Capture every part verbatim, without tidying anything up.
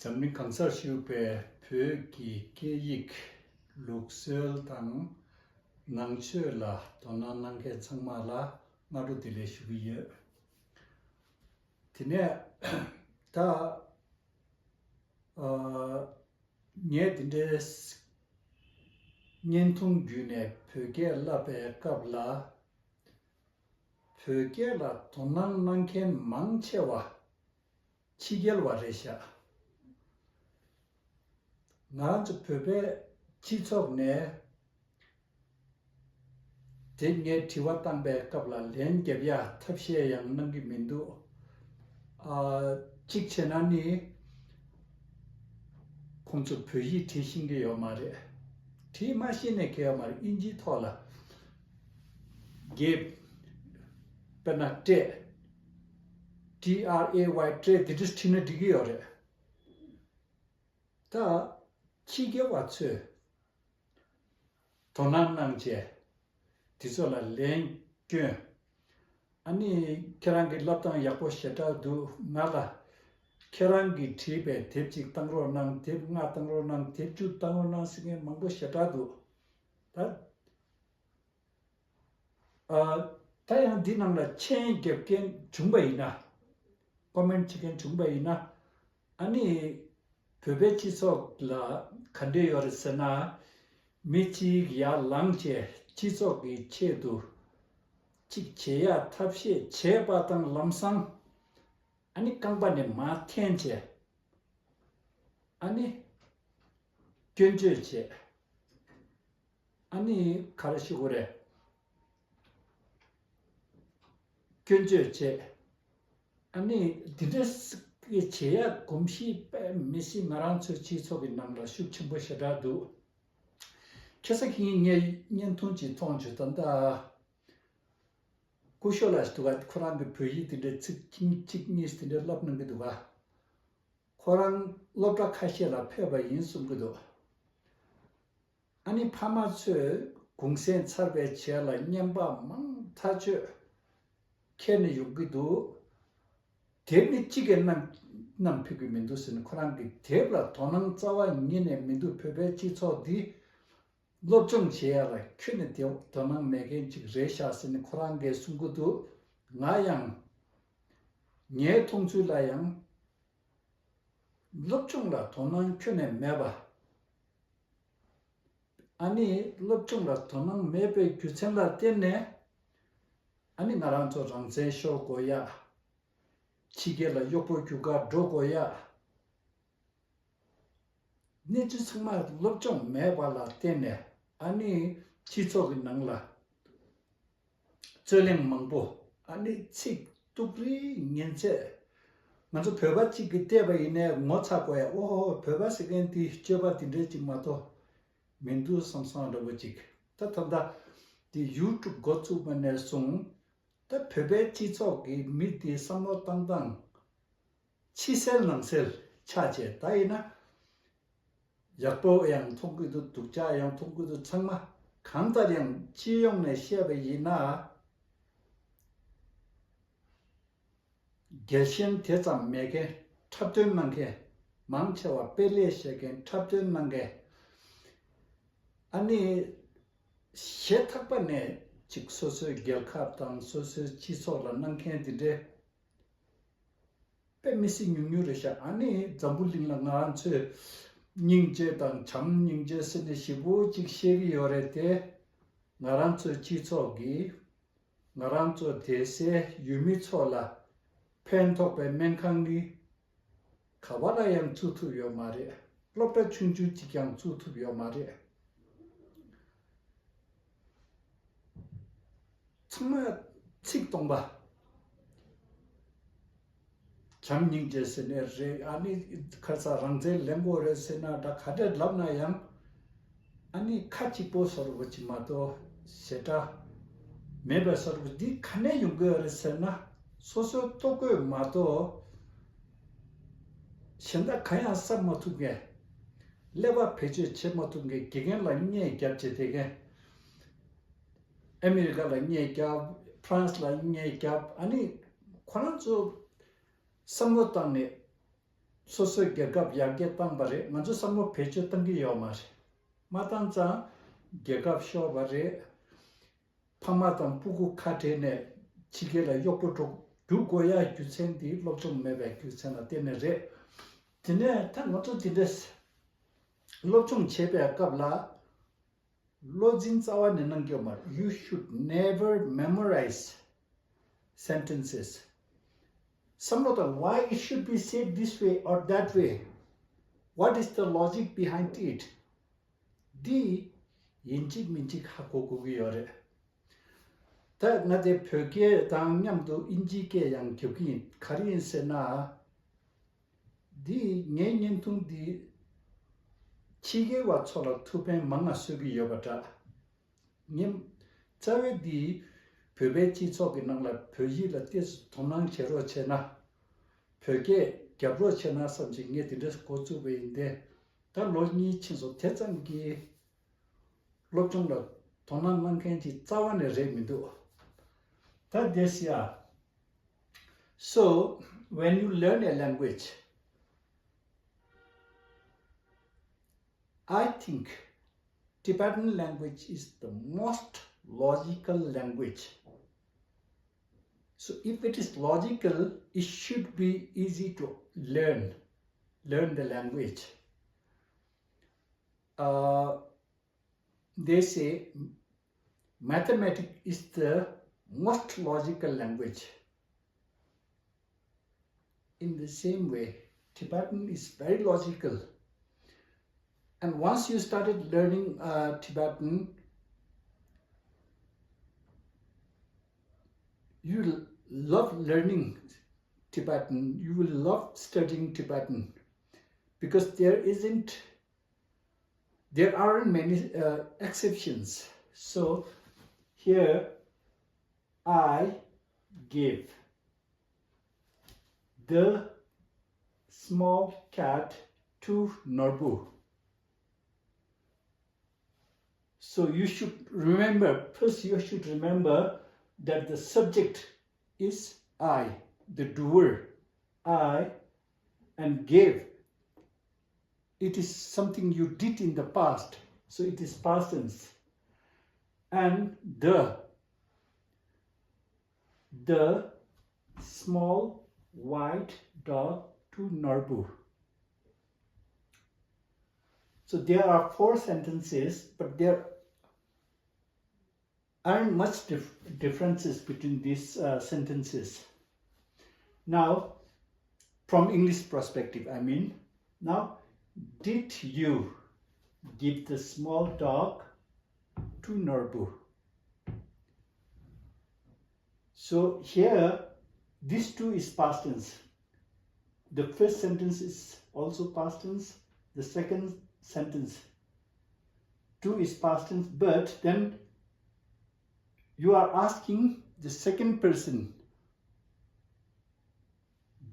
འཛམ་གླིང་གང་སར་བཞུགས་པའི་བོད་ཀྱི་སྐད་ཡིག་ལུགས་སྲོལ་དང་ནང་ཆོས་ལ་དོ་སྣང་གནང་མཁན་ཚང་མ་ལ་སྔ་དྲོ་བདེ་ལེགས་ཞུ་གི་ཡོད། དེ་ནས་ད་ཨ་ངས་དེ་འདྲའི་བརྙན་ཐུང་བརྒྱུད་ནས་བོད་སྐད་བསླབ་པའི་སྐབས་ལ། བོད་སྐད་ལ་དོ་སྣང་གནང་མཁན་མང་ཆེ་བ་ཕྱི་རྒྱལ་བ་རེད་ཤག་ང་རང་ཚོ་བོད་པའི་སྤྱི་ཚོགས་ནས་དེ་ངས་དྲི་བ་བཏང་པའི་སྐབས་ལ་ལན་རྒྱབ་ཡ་ཐབས་ཤེས་ཡང་གནང་གི་མི་འདུག་ཨ། གཅིག་བྱས་ན་ནི། ཁོང་ཚོ་བོད་ཡིག་བྲིས་ཤེས་ཀྱི་ཡོད་མ་རེད། བྲིས་མ་ཤེས་ནས་གལ་ཡོད་མ་རེད། ཨིན་ཇིའི་ཐོག་ལ། གེབ། དཔེར་ན་སྤྲད། T R A Y སྤྲད་དེ་འདྲ་བྲིས་ན་འགྲིག་གི་ཡོད་རེད། ད། ཕྱི་རྒྱལ་བ་ཚོས་དོ་སྣང་གནང་བྱས། དེ་ཚོ་ལ་ལན་སྐྱོན། ཨ་ནི་ཁྱེད་རང་གི་བསླབ་སྟངས་ཡག་པོ་ཞེ་དྲག་འདུག་ང་ལ་ཁྱེད་རང་གིས་བྲིས་པའི་དེབ་གཅིག་བཏང་རོགས་གནང་། དེབ་ལྔ་བཏང་རོགས་གནང་། དེབ་བཅུ་བཏང་རོགས་གནང་ཟེར་མཁན་མང་པོ་ཞེ་དྲག་འདུག་ད། ཨ། ད་ཡང་འདི་ནང་ལ་མཆན་རྒྱབ་མཁན་བྱུང་པ་ཡིན་ན། ཀོ་མེན་བྱེད་མཁན་བྱུང་པ་ཡིན་ན། ཨ་ནི། བོད་པའི་སྤྱི་ཚོགས་ལ་ག་འདྲས་ཡོད་རེད་ཟེར་ན། མི་གཅིག་ཡར་ལངས་བྱས་སྤྱི་ཚོགས་ཀྱི་ཆེད་དུ་གཅིག་བྱེད་ཡ་ཐབས་ཤེས་བྱས་པ་དང་ལམ་སང་། ཨ་ནི་རྐང་པ་ནས་མར་འཐེན་བྱས། ཨ་ནི་སྐྱོན་བརྗོད་བྱས། ཨ་ནི་ག་རེ་ཞུ་དགོས་རེད། སྐྱོན་བརྗོད་བྱས། ཨ་ནི་འདི་འདྲ་བྱེད་ཡ་གོམས་གཤིས་དཔེ་མི་སྲིད་ང་རང་ཚོའི་སྤྱི་ཚོགས་ཀྱི་ནང་ལ་ཤུགས་ཆེན་པོ་ཞེ་དྲག་འདུག་ཁ་སང་ངས་བརྙན་ཐུང་ཅིག་མཐོང་བྱུང་། ད་ལྟ་སྐུ་ཞབས་ལགས་ཤིག་འདུག་ག་ཁོ་རང་གིས་བོད་ཡིག་དེ་འདྲའི་ཚིག་གཅིག་གཉིས་དེ་འདྲ་བསླབ་གནང་གི་འདུག་ག་ཁོ་རང་སློབ་གྲྭ་ཁ་ཤས་ལ་ཕེབས་པ་ཡིན་གསུང་གི་འདུག་ཨ་ནི་ཕ་མ་ཚོས་གུང་སེང་ཚར་བའི་རྗེས་ལ་བརྙན་པར་མང་ཐག་ཆོད་ཁྱེར་ནས་ཡོང་གི་འདུག་དེབ་ནི་གཅིག་གིས་བསྣམས་བསྣམས་ཕེབས་ཀྱི་མི་འདུག་ཟེར་ནས། ཁོ་རང་གིས་དེབ་ལ་དོ་སྣང་རྩ་བ་ཉིད་ནས་མི་འདུག་བོད་པའི་སྤྱི་ཚོགས་འདི་སློབ་སྦྱོང་བྱེད་ཡ་ལ་ཁྱོན་ནས་དེ་དོ་སྣང་མེད་མཁན་ཅིག་རེད་ཤག་ཟེར་ནས་ཁོ་རང་གིས་གསུང་གི་འདུག་ང་ཡང་ངའི་མཐོང་ཚུལ་ལ་ཡང་སློབ་སྦྱོང་ལ་དོ་སྣང་ཁྱོན་ནས་མེད་པ། ཨ་ནི་སློབ་སྦྱོང་ལ་དོ་སྣང་མེད་པའི་རྒྱུ་མཚན་ལ་བརྟེན་ནས། ཨ་ནི་ང་རང་ཚོ་རང་བཙན་ཤོར་དགོས་ཡ། ཕྱི་རྒྱལ་ལ་གཡོག་པོ་རྒྱུག་གར་འགྲོ་དགོས་ཡ། གནས་ཚུལ་ཚང་མ་སློབ་སྦྱོང་མེད་པ་ལ་བརྟེན་ནས། ཨ་ནི་སྤྱི་ཚོགས་ཀྱི་ནང་ལ་རྩོད་གླེང་མང་པོ། ཨ་ནི་ཚིག་གཏུག་རིས་ཉན་ཚད། ང་ཚོ་བོད་པ་གཅིག་གིས་བལྟས་པ་ཡིན་ནའི་ངོ་ཚ་དགོས་ཡ། ཨོ་ཧོ་ཧོ། བོད་པ་ཟེར་མཁན་དེ་སྤྱོད་པ་དེ་འདྲའི་ཅིག་མ་གཏོགས་མི་འདུག་བསམ་བསམ་འདྲ་པོ་ཅིག་ད་ད་ལྟ་དེ་ཡུ་ཊུབ་འགོ་བཙུགས་པ་ནས་བཟུང་། ད་བོད་པའི་སྤྱི་ཚོགས་ཀྱི་མི་དེའི་བསམ་བློ་བཏང་སྟངས་ཕྱི་གསལ་ནང་གསལ་ཆགས་བྱས། ད་ཡིན་ན་ཡག་པོ་ཡང་མཐོང་གི་འདུག་སྡུག་ཅག་ཡང་མཐོང་གི་འདུག་ཚང་མ་གང་ལྟར་ཡང་སྤྱི་ཡོངས་ནས་བཤད་པ་ཡིན་ན། རྒྱལ་ཞེན་དེ་ཙམ་མེད་མཁན། འཁྲབ་སྟོན་གནང་མཁན་མང་ཆེ་བ། དཔེ་ལེགས་བཤད་མཁན། འཁྲབ་སྟོན་གནང་མཁན། ཨ་ནི་ཞེ་ཐག་པ་ནས་ཅིག་སོ་སོའི་རྒྱལ་ཁབ་དང་སོ་སོའི་སྤྱི་ཚོགས་ལ་གནང་མཁན་དེ་འདྲའི་དཔེ་མི་སྲིད་ཉུང་ཉུང་རེད་ཤག་ཨ་ནི་འཛམ་བུ་གླིང་ལ་ང་རང་ཚོས་སྙིང་རྗེ་དང་བྱམས་སྙིང་རྗེ་ཟེར་ནས་ཞེ་པོ་ཅིག་བཤད་ཀྱི་ཡོད་རེད་དེ། ང་རང་ཚོའི་སྤྱི་ཚོགས་ཀྱི། ང་རང་ཚོ་དེ་སའི་ཡུལ་མི་ཚོ་ལ་ཕན་ཐོགས་པའི་སྨན་ཁང་ནི་ག་བ་ལ་ཡང་བཙུགས་ཐུབ་ཡོད་མ་རེད། སློབ་གྲྭ་ཆུང་ཆུང་གཅིག་ཀྱང་བཙུགས་ཐུབ་ཡོད་མ་རེད། ཚང་མ་ཚིག་སྟོང་པ། བྱམས་སྙིང་རྗེ་ཟེར་ནས་རེད། ཨ་ནི་ཁ་སང་རང་བཙན་ལེན་དགོས་རེད་ཟེར་ན་འདྲ། ག་འདྲ་ལབ་ན་ཡང་ཨ་ནི་ཁ་གཅིག་པོ་བཟོ་འདྲ་པོ་ཅིག་མ་གཏོགས་ཞེ་དྲག་མེད་པའི་བཟོ་འདྲ་པོ། འདི་ག་ནས་ཡོང་གི་ཡོད་རེད་ཟེར་ན། སོ་སོའི་ལྟོ་གོས་མ་གཏོགས་གཞན་དག་གང་ཡང་བསགས་མ་ཐུབ་མཁན། ཀླད་པ་བེད་སྤྱོད་བྱེད་མ་ཐུབ་མཁན། དགེ་རྒན་ལ་བརྙས་རྒྱབ་བྱས་བསྡད་མཁན། ཨ་མི་རི་ཀ་ལ་བརྙས་རྒྱབ། ཕ་རན་སི་ལ་བརྙས་རྒྱབ། ཨ་ནི་ཁོ་རང་ཚོ་བསམ་བློ་བཏང་ནས་ སོ་སོའི་རྒྱལ་ཁབ་ཡར་རྒྱས་བཏང་པ་རེད། ང་ཚོ་བསམ་བློ་བེད་སྤྱོད་བཏང་གི་ཡོད་མ་རེད། མ་བཏང་ཙང་རྒྱལ་ཁབ་ཤོར་བ་རེད། ཕ་མ་དང་སྤུ་གུ་ཁ་བྲལ་ནས་ཕྱི་རྒྱལ་ལ་གཡོག་པོ་འགྲོ་རྒྱུག་དགོས་ཡ་རྒྱུ་མཚན་འདི་སློབ་སྦྱོང་མེད་པའི་རྒྱུ་མཚན་ལ་བརྟེན་ནས་རེད། དེ་ནས་ད་ང་ཚོ་འདི་འདྲས་སློབ་སྦྱོང་བྱེད་པའི་སྐབས་ལ། བློ་འཛིན་རྩ་བ་ནས་གནང་རྒྱུ་མ་རེད། You should never memorize sentences. བསམ་བློ་བཏང་། Why it should be said this way or that way? What is the logic behind it? འདི་ཡིན་གཅིག་མིན་གཅིག་ཧ་གོ་དགོས་ཀྱི་ཡོད་རེད། ད་ང་དེ་བོད་སྐད་དང་མཉམ་དུ་ཨིན་ཇིའི་སྐད་ཡང་རྒྱབ་ཀྱི་ཡིན། ག་རེ་ཡིན་ཟེར་ན། འདི་ངའི་བརྙན་ཐུང་འདི་ཕྱི་རྒྱལ་བ་ཚོ་ལ་ཐུགས་ཕན་མང་ང་གསོས་ཀྱི་ཡོད་པ་འདྲ། ངས་རྩ་བའི་འདི་བོད་པའི་སྤྱི་ཚོགས་ཀྱི་ནང་ལ་བོད་ཡིག་ལ་ཏོག་ཙམ་དོ་སྣང་བྱེད་རོགས་བྱས་ན། བོད་སྐད་རྒྱབ་རོགས་བྱས་ན་བསམ་བྱས་ངས་དེ་འདྲ་འགོ་བཙུགས་པ་ཡིན་ཏེ། ད་ལོ་གཉིས་ཕྱིན་སོང་། དེ་ཙམ་གྱིས་སློབ་སྦྱོང་ལ་དོ་སྣང་གནང་མཁན་ཅིག་རྩ་བ་ནས་རེད་མི་འདུག། ད་དེ་སི་ཡ། So, when you learn a language, I think Tibetan language is the most logical language. So if it is logical, it should be easy to learn, learn the language. Uh, they say mathematics is the most logical language. In the same way, Tibetan is very logical. And once you started learning uh, Tibetan, you will love learning Tibetan, you will love studying Tibetan because there isn't, there aren't many uh, exceptions. So here I give the small cat to Norbu. So you should remember, first you should remember that the subject is I, the doer, I, and gave. It is something you did in the past, so it is past tense. And the, the small white dog to Norbu. So there are four sentences, but there aren't much dif- differences between these uh, sentences. Now, from English perspective, I mean, now, did you give the small dog to Norbu? So here, this two is past tense. The first sentence is also past tense. The second sentence two is past tense, but then you are asking the second person,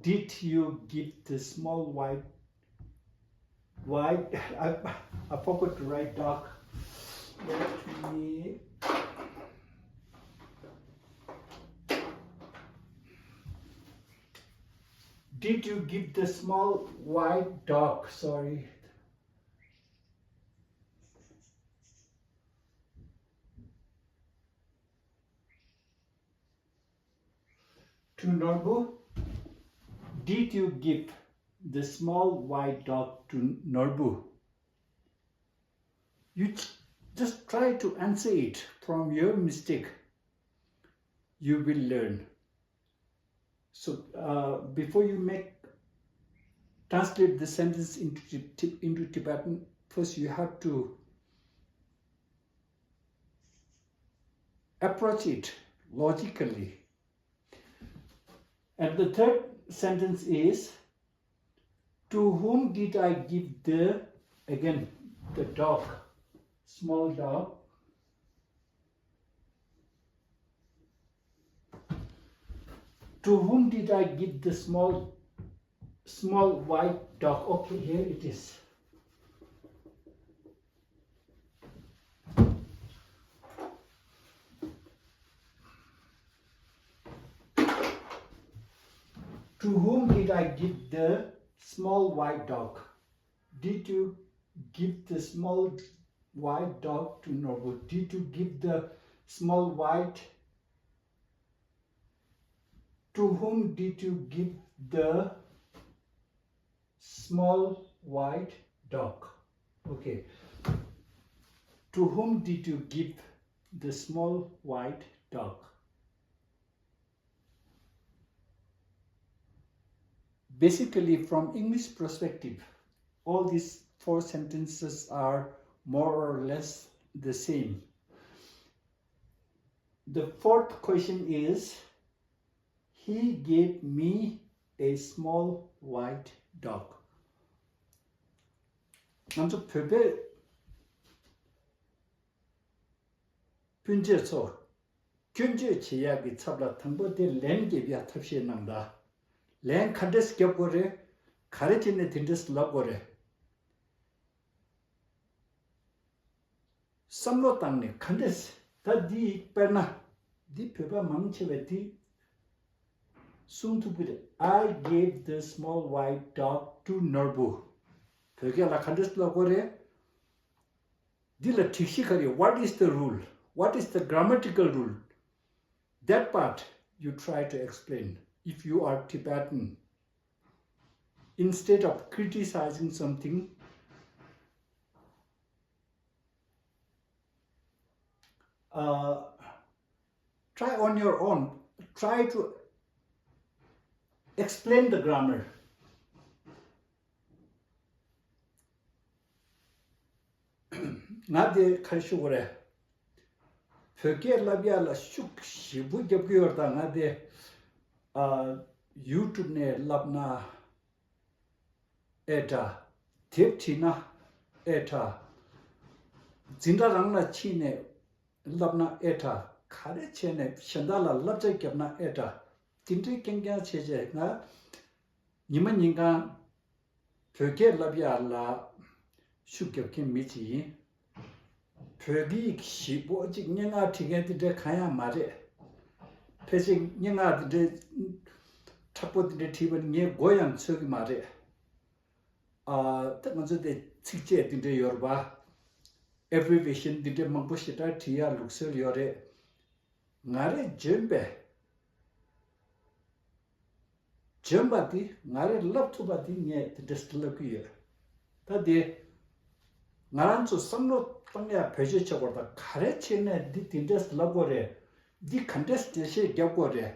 did you give the small white, white, I, I forgot to write dog. Let me. Did you give the small white dog? Sorry. To Norbu, did you give the small white dog to Norbu? You j- just try to answer it from your mistake. You will learn. So uh, before you make translate the sentence into, Tib- into Tibetan, first you have to approach it logically. And the third sentence is, to whom did I give the, again, the dog, small dog? To whom did I give the small, small white dog? Okay, here it is. To whom did I give the small white dog? Did you give the small white dog to Norbu? Did you give the small white? To whom did you give the small white dog? Okay. To whom did you give the small white dog? Basically, from English perspective, all these four sentences are more or less the same. The fourth question is, he gave me a small white dog. ང་ཚོ་བོད་པའི་སྤུན་མཆེད་ཚོ་སྐྱོན་བརྗོད་བྱེད་ཡག་གི་ཚབ་ལ་དང་པོ་དེ་ལན་རྒྱབ་ཡག་ཐབས་ཤེས་གནང་དང་། ལན་ག་འདྲས་རྒྱབ་དགོས་རེད། ག་རེ་བྱས་ནས་དེ་འདྲས་ལབ་དགོས་རེད། བསམ་བློ་བཏང་ནས་ག་འདྲས། ད་འདི་དཔེར་ན། འདི་བོད་པ་མང་ཆེ་བས་འདི་གསུང་ཐུབ་ཀྱི་རེད། I gave the small white dog to Norbu. བོད་སྐད་ལ་ག་འདྲས་ལབ་དགོས་རེད། འདི་ལ་སྒྲིག་གཞི་ག་རེ། What is the rule? What is the grammatical rule? That part you try to explain if you are Tibetan. Instead of criticizing something, uh, try on your own. Try to explain the grammar. ང་དེ་ག་རེ་ཞུ་དགོས་རེད། བོད་སྐད་བསླབ་ཡག་ལ་ཤུགས་ཞེ་པོ་རྒྱབ་ཀྱི་ཡོད་རེད། ད་ང་དེ་ཨ་ཡུ་ཊུབ་ནས་བསླབ་ན་ཨེ་དྲག་དེབ་བྲིས་ན་ཨེ་དྲག་འཛིན་གྲྭ་རང་ལ་ཕྱིན་ནས་བསླབ་ན་ཨེ་དྲག་ག་རེ་བྱས་ནས་གཞན་དག་ལ་བསླབ་བྱ་བརྒྱབ་ན་ཨེ་དྲག་དེ་འདྲའི་རྐྱང་རྐྱང་བྱས་བྱས་ང་ཉི་མ་ཉིན་གང་བོད་སྐད་བསླབ་ཡག་ལ་ཤུགས་རྒྱབ་མཁན་མི་ཅིག་ཡིན། བོད་ཡིག་ཞིབ་པོ་ཅིག་སྙན་ངག་བྲིས་མཁན་དེ་འདྲའི་གང་ཡང་མ་རེད། ཕལ་ཆེར་སྙན་ངག་དེ་འདྲའི་མཁྲེགས་པོ་དེ་འདྲའི་བྲིས་པ་ནི་ངས་མགོ་ཡང་ཚོས་ཀྱི་མ་རེད། ཨ་ད་ང་ཚོ་དེ་ཚིགས་བཅད་དེ་འདྲའི་ཡོད་རེད་པ། ཨེབ་རི་བི་ཨེ་ཤན་དེ་འདྲའི་མང་པོ་ཞེ་དྲག་བྲིས་ཡག་ལུགས་སྲོལ་ཡོད་རེད། ང་རས་འཇོན་པས། འཇོན་པ་དེ་ང་རས་བསླབ་ཐུབ་པ་དེ་ངས་དེ་འདྲས་བསླབ་ཀྱི་ཡོད། ད་དེ་ང་རང་ཚོ་བསམ་བློ་བཏང་ཡག་བེད་སྤྱོད་བྱེད་དགོས་རེད། ད་ག་རེ་བྱས་ནས་འདི་དེ་འདྲས་ལབ་དགོས་རེད། འདི་ག་འདྲས་འགྲེལ་བཤད་རྒྱབ་དགོས་རེད།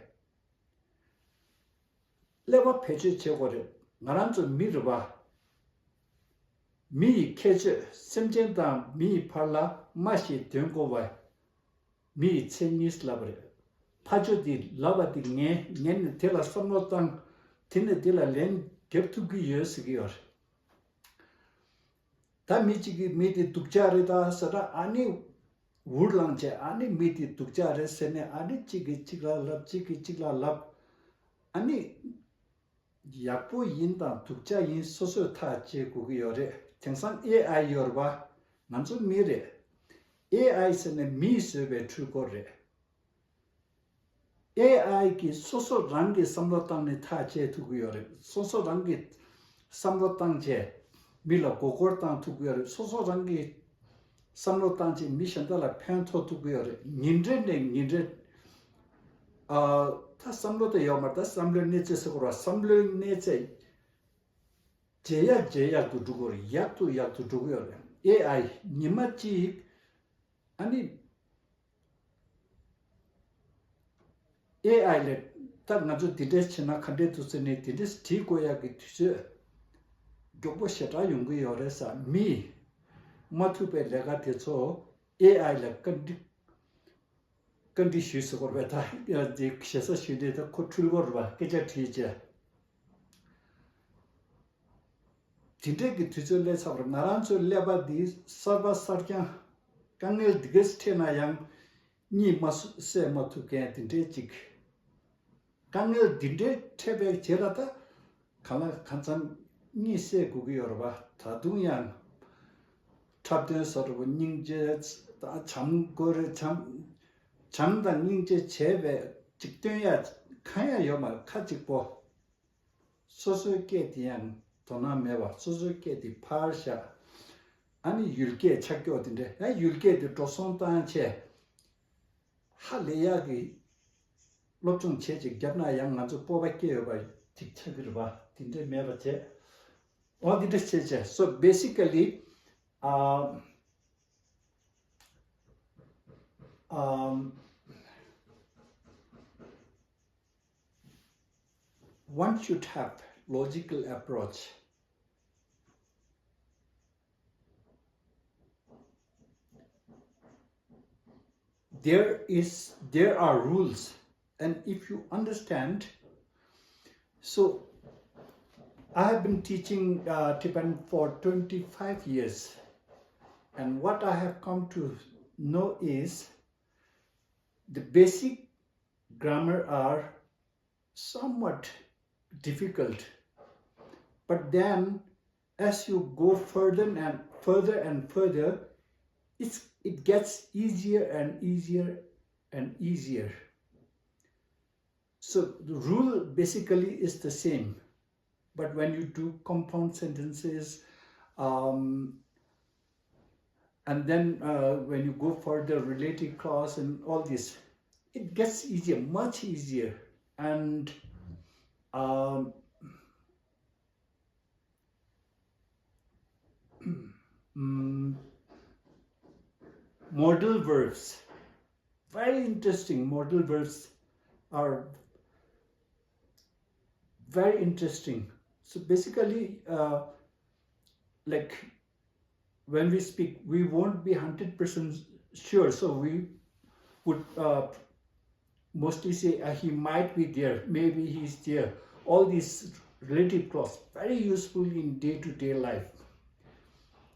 ཀླད་པ་བེད་སྤྱོད་བྱེད་དགོས་རེད། ང་རང་ཚོ་མི་རེད་པ། མི་ཡི་ཁྱད་ཆོས་སེམས་ཅན་དང་མི་ཡི་བར་ལ་སྨྲ་ཞེས་དོན་གོ་བ། མི་ཡི་མཚན་ཉིད་ལབ་པ་རེད། ཕ་ཆོས་འདི་ལབ་པ་འདི་ངན་ངན་ནས་དེ་ལ་བསམ་བློ་བཏང་། དེ་ནས་དེ་ལ་ལན་རྒྱབ་ཐུབ་ཀྱི་ཡོད་ཟེར་གྱི་ཡོད་རེད། ད་མི་གཅིག་གིས་མི་དེ་སྡུག་ཅག་རེད་ད་ཟེར་ད་ཨ་ནི་འུར་ལངས་བྱས་ཨ་ནི་མི་དེ་སྡུག་ཅག་རེད་ཟེར་ནས་ཨ་ནི་གཅིག་གིས་གཅིག་ལ་ལབ་གཅིག་གིས་གཅིག་ལ་ལབ། ཨ་ནི་ཡག་པོ་ཡིན་དང་སྡུག་ཅག་ཡིན་སོ་སོས་ཐག་བཅད་དགོས་ཀྱི་ཡོད་རེད། དེང་སང་ཨེ་ཨའི་ཡོད་རེད་པ། ང་ཚོ་མི་རེད། ཨེ་ཨའི་ཟེར་ནས་མིས་བཟོས་པའི་འཕྲུལ་འཁོར་རེད། ཨེ་ཨའི་གིས་སོ་སོ་རང་གིས་བསམ་བློ་བཏང་ནས་ཐག་བཅད་ཐུབ་ཀྱི་ཡོད་རེད། སོ་སོ་རང་གིས་བསམ་བློ་བཏང་བྱས་མི་ལ་མགོ་སྐོར་བཏང་ཐུབ་ཀྱི་ཡོད་རེད། སོ་སོ་རང་གིས་བསམ་བློ་བཏང་བྱས་མི་གཞན་དག་ལ་ཕན་ཐོགས་ཐུབ་ཀྱི་ཡོད་རེད། ཉིན་རེ་ནས་ཉིན་རེ། ཨ། ད་བསམ་བློ་དེ་ཡོད་མ་རེད། ད་བསམ་བློའི་གནས་ཚད་ཟེར་དགོས་རེད་བ། བསམ་བློའི་གནས་ཚད་ཇེ་ཡག་ཇེ་ཡག་ཏུ་འགྲོ་གི་ཡོད་རེད། ཡག་ཏུ་ཡག་ཏུ་འགྲོ་གི་ཡོད་རེད། ཨེ་ཨའི་ཉི་མ་གཅིག་ཨ་ནི། ཨེ་ཨའི་ལས་ད་ང་ཚོ་འདི་འདྲས་བྱས་ན་ག་འདྲས་འདུག་ཟེར་ནས་འདི་འདྲས་དྲིས་དགོས་ཡག་གི་དུས་ཚོད་མགྱོགས་པོ་ཞེ་དྲག་ཡོང་གི་ཡོད་རེད་ས། མིས་མ་ཐུབ་པའི་ལས་ཀ་དེ་ཚོ་ཨེ་ཨའི་ལ་བཀའ་འདྲི་བཀའ་འདྲི་ཞུས་ཟེར་དགོས་རེད་པས། ད་འདི་ཞེ་ས་ཞུས་འདྲས་ད་ཁོ་འཁྲུལ་དགོས་རེད་པ། སྐད་ཆ་དྲིས་བྱས། དེ་འདྲས་ཀྱི་དུས་ཚོད་སླེབས་ཚར་བར་ང་རང་ཚོའི་ཀླད་པ་འདི་གསར་པ་གསར་རྐྱང་། དཀའ་ངལ་འདི་གས་འཕྲད་ན་ཡང་གཉིད་མ་སད་མ་ཐུབ་མཁན་དེ་འདྲས་ཅིག་དཀའ་ངལ་འདི་འདྲས་འཕྲད་པའི་རྗེས་ལ་ད་གང་ལ་གང་འཚམ་གཉིད་སད་དགོས་ཀྱི་ཡོད་རེད་པ། ད་དུང་ཡང་འཁྲབ་སྟོན་བཟོ་འདྲ་པོ་སྙིང་རྗེ་དང་བྱམས་སྒོ་རེ་བྱམས་བྱམས་དང་སྙིང་རྗེ་བྱས་པའི་ཅིག་སྟོན་ཡ་གང་ཡང་ཡོད་མ་རེད། ཁ་གཅིག་པོ། སོ་སོའི་སྐད་དེ་ཡང་ དོ་སྣང་མེད་པ། སོ་སོའི་སྐད་དེ་ཕར་བཞག་ཨ་ནི་ཡུལ་སྐད་ཆགས་ཀྱོག་དེ་འདྲ། ཡང་ཡུལ་སྐད་དེ་འགྲོ་སོང་བཏང་བྱས། ཧ་ལས་ཡག་གི་སློབ་སྦྱོང་བྱས་ཅིག་བརྒྱབ་ན་ཡང་ང་ཚོ་སྤོབས་པ་སྐྱེ་ཡོད་པ་ཅིག་ཆགས་ཀྱི་རེད་པ། དེ་འདྲས་མེད་པ་བྱས། འོ་དེ་འདྲས་བྱས་བྱས། So basically, um, um, one should have logical approach. There is, there are rules, and if you understand, so I have been teaching uh, Tibetan for twenty-five years, and what I have come to know is the basic grammar are somewhat difficult, but then as you go further and further and further, it's, it gets easier and easier and easier. So the rule basically is the same, but when you do compound sentences, um, and then uh, when you go for the relative clause and all this, it gets easier, much easier. And um, mm, modal verbs, very interesting. Modal verbs are very interesting. So basically, uh, like when we speak, we won't be hundred percent sure. So we would uh, mostly say uh, he might be there, maybe he's there. All these relative clause very useful in day-to-day life.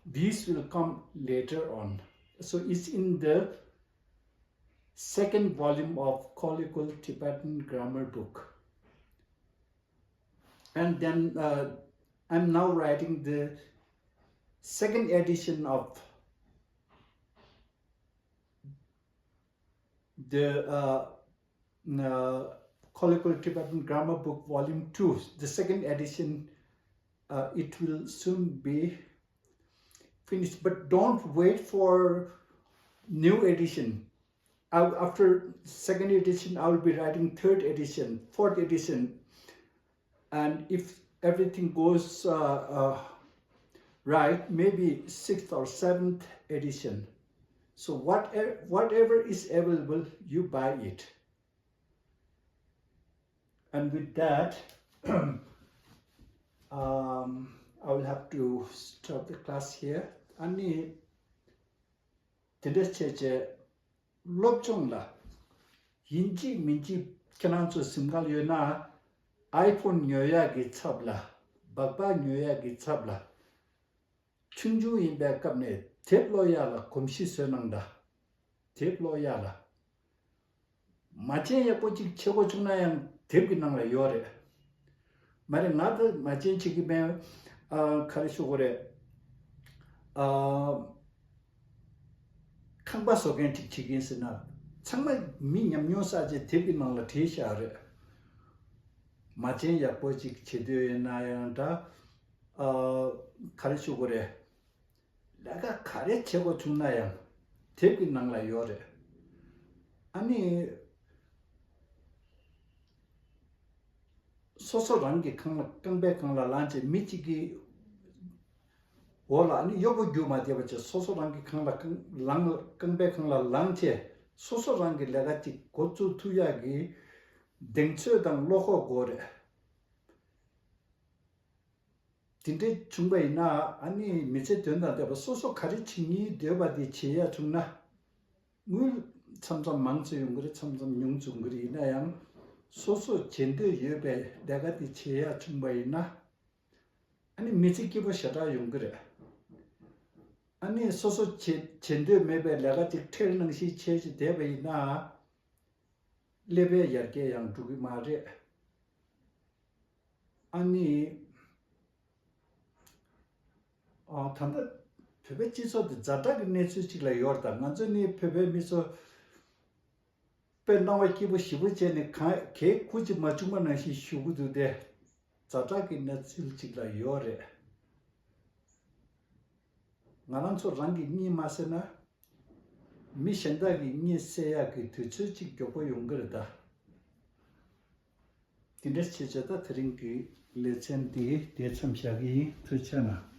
These will come later on. So it's in the second volume of Colloquial Tibetan Grammar book. And then uh, I'm now writing the second edition of the uh, uh, Colloquial Tibetan Grammar Book, Volume two, the second edition. Uh, it will soon be finished, but don't wait for new edition. I, after second edition, I will be writing third edition, fourth edition, and if everything goes uh, uh, right, maybe sixth or seventh edition. So whatever, whatever is available, you buy it. And with that, um, I will have to stop the class here. ཨ་ནི་དེ་འདྲ་བྱས་བྱས་སློབ་སྦྱོང་ལ་ཡིན་གཅིག་མིན་གཅིག་ཁྱེད་རང་ཚོ་གཟིམ་ཁང་ལ་ཡོད་ན། ཨའི་ཕོན་ཉོ་ཡག་གི་ཚབ་ལ། སྦག་སྦག་ཉོ་ཡག་གི་ཚབ་ལ། ཆུང་ཆུང་ཡིན་པའི་སྐབས་ནས་དེབ་ཀློག་ཡག་ལ་གོམས་གཤིས་བཟོས་གནང་དང་། དེབ་ཀློག་ཡག་ལ། མ་བྱན་ཡག་པོ་གཅིག་བྱེད་དགོས་བྱུང་ན་ཡང་དེབ་ཀྱི་ནང་ལ་ཡོད་རེད། མ་རེད། ང་ད་མ་བྱན་བྱེད་ཀྱི་མེད། ཨ། ག་རེ་ཞུ་དགོས་རེད། ཨ། ཁང་པ་བཟོ་མཁན་ཅིག་བྱེད་ཀྱིན་ཟེར་ན། ཚང་མ་མི་ཉམས་མྱོང་བསགས་རྗེས་དེབ་ཀྱི་ནང་ལ་བྲིས་བཞག་རེད། མ་བྱན་ཡག་པོ་ཅིག་བྱེད་འདོད་ཡོད་ན་ཡང་འདྲ། ཨ། ག་རེ་ཞུ་དགོས་རེད། ལས་ཀ་ག་རེ་བྱེད་དགོས་བྱུང་ན་ཡང་དེབ་ཀྱི་ནང་ལ་ཡོད་རེད། ཨ་ནི། སོ་སོ་རང་གི་ཁང་ལ། རྐང་པའི་སྒང་ལ་ལངས་བྱས་མི་གཅིག་གི་འོག་ལ། ཨ་ནི་གཡོག་པོ་རྒྱུག་མ་བསྡད་པ་བྱས། སོ་སོ་རང་གི་ཁང་ལ་ཁང་ལངས། རྐང་པའི་སྒང་ལ་ལངས་བྱས་སོ་སོ་རང་གི་ལས་ཀ་ཅིག་འགོ་བཙུགས་ཐུབ་ཡག་གི་གདེང་ཚོད་དང་བློ་ཁོག་དགོས་རེད། དེ་འདྲ་བྱུང་བ་ཡིན་ན། ཨ་ནི་མི་ཚེ་དོན་དང་ལྡན་པ། སོ་སོ་ག་རེ་བྱེད་སྙིང་འདོད་པ་དེ་བྱེད་ཡག་བྱུང་ན། དངུལ་མཚམས་མཚམས་མང་ཙམ་ཡོང་གི་རེད། མཚམས་མཚམས་ཉུང་ཙམ་ཡོང་གི་རེད། ཡིན་ན་ཡང་སོ་སོ་བྱེད་འདོད་ཡོད་པའི་ལས་ཀ་དེ་བྱེད་ཡག་བྱུང་བ་ཡིན་ན། ཨ་ནི་མི་ཚེ་སྐྱིད་པོ་ཞེ་དྲག་ཡོང་གི་རེད། ཨ་ནི་སོ་སོ་བྱེད་བྱེད་འདོད་མེད་པའི་ལས་ཀ་ཅིག་ཁྲེལ་ནང་བཞིན་བྱས་བྱས་བསྡད་པ་ཡིན་ན། ཀླད་པའི་ཡར་རྒྱས་ཡང་འགྲོ་གི་མ་རེད། ཨ་ནི། ཨ། ད་ལྟ་བོད་པའི་སྤྱི་ཚོགས་འདི་ཛ་དྲག་གི་གནས་ཚུལ་ཅིག་ལ་ཡོད་རེད་ད། ང་ཚོ་ནི་བོད་པའི་མི་ཚོ་དཔེ་སྣང་བ་སྐྱིད་པོ་ཞེ་པོ་བྱས་ནས་གང་གའི་ཁུར་གཅིག་མ་བྱུང་བ་ནང་བཞིན་བཞུགས་ཀྱི་འདུག་སྟེ། ཛ་དྲག་གི་གནས་ཚུལ་ཅིག་ལ་ཡོད་རེད། ང་རང་ཚོ་རང་གི་གཉིད་མ་སད་ན། མི་གཞན་དག་གི་གཉིད་སད་ཡག་གི་དུས་ཚོད་ཅིག་མགྱོགས་པོ་ཡོང་གི་རེད་ད། དེ་འདྲ་བྱས་བྱས་ད་དེ་རིང་གི་ལེ་ཚན་འདི་དེ་མཚམས་བཞག་གི་ཡིན། ཐུགས་རྗེ་གནང་།